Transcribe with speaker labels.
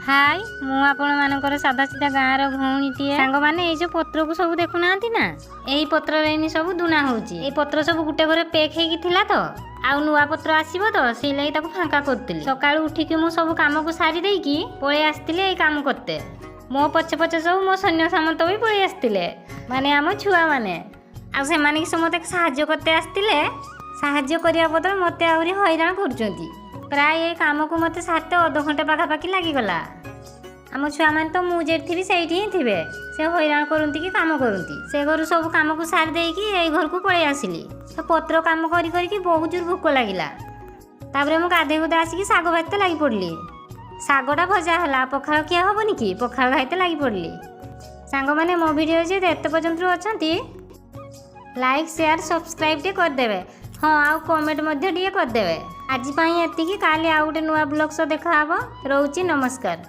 Speaker 1: High, ମୁଁ ଆପଣମାନଙ୍କର ସାଧା ସିଧା ଗାଁର ଭଉଣୀଟିଏ। ସାଙ୍ଗମାନେ, ଏଇ ଯୋଉ ପତ୍ରକୁ ସବୁ ଦେଖୁନାହାନ୍ତି ନା, ଏଇ ପତ୍ରରେ ଏଇନି ସବୁ ଦୁଣା ହଉଛି। ଏଇ ପତ୍ର ସବୁ ଗୋଟେ ଘରେ ପେକ୍ ହେଇକି ଥିଲା ତ, ଆଉ ନୂଆ ପତ୍ର ଆସିବ ତ, ସେଇ ଲାଗି ତାକୁ ଫାଙ୍କା କରୁଥିଲି। ସକାଳୁ ଉଠିକି ମୁଁ ସବୁ କାମକୁ ସାରି ଦେଇକି ପଳେଇ ଆସିଥିଲି ଏଇ କାମ କରତେ। ମୋ ପଛେ ପଛେ ସବୁ ମୋ ସୈନ୍ୟ ସାମନ୍ତ ବି ପଳେଇ ଆସିଥିଲେ, ମାନେ ଆମ ଛୁଆମାନେ। ଆଉ ସେମାନେ କି ସମସ୍ତେ ସାହାଯ୍ୟ କରତେ ଆସିଥିଲେ। ସାହାଯ୍ୟ କରିବା ବଦଳ ମୋତେ ଆହୁରି ହଇରାଣ କରୁଛନ୍ତି। ପ୍ରାୟ ଏ କାମକୁ ମୋତେ ସାତ ଅଧଘଣ୍ଟା ପାଖାପାଖି ଲାଗିଗଲା। ଆମ ଛୁଆମାନେ ତ ମୁଁ ଯେଠି ଥିବି ସେଇଠି ହିଁ ଥିବେ। ସେ ହଇରାଣ କରନ୍ତି କି କାମ କରନ୍ତି। ସେ ଘରୁ ସବୁ କାମକୁ ସାରି ଦେଇକି ଏଇ ଘରକୁ ପଳେଇ ଆସିଲି। ତ ପତ୍ର କାମ କରି କରିକି ବହୁତ ଜୋର ଭୋକ ଲାଗିଲା। ତାପରେ ମୁଁ ଗାଧେଇ ଗୁଧା ଆସିକି ଶାଗ ଭାଜିତେ ଲାଗି ପଡ଼ିଲି। ଶାଗଟା ଭଜା ହେଲା, ପଖାଳ ଖିଆ ହବନି କି, ପଖାଳ ଖାଇତେ ଲାଗି ପଡ଼ିଲି। ସାଙ୍ଗମାନେ, ମୋ ଭିଡ଼ିଓ ଯଦି ଏତେ ପର୍ଯ୍ୟନ୍ତ ଅଛନ୍ତି, ଲାଇକ୍, ସେୟାର, ସବସ୍କ୍ରାଇବ୍ ଟିକେ କରିଦେବେ। ହଁ, ଆଉ କମେଣ୍ଟ ମଧ୍ୟ ଟିକେ କରିଦେବେ। ଆଜି ପାଇଁ ଏତିକି। କାଲି ଆଉ ଗୋଟେ ନୂଆ ବ୍ଲଗ୍ ସହ ଦେଖାହେବ। ରହୁଛି, ନମସ୍କାର।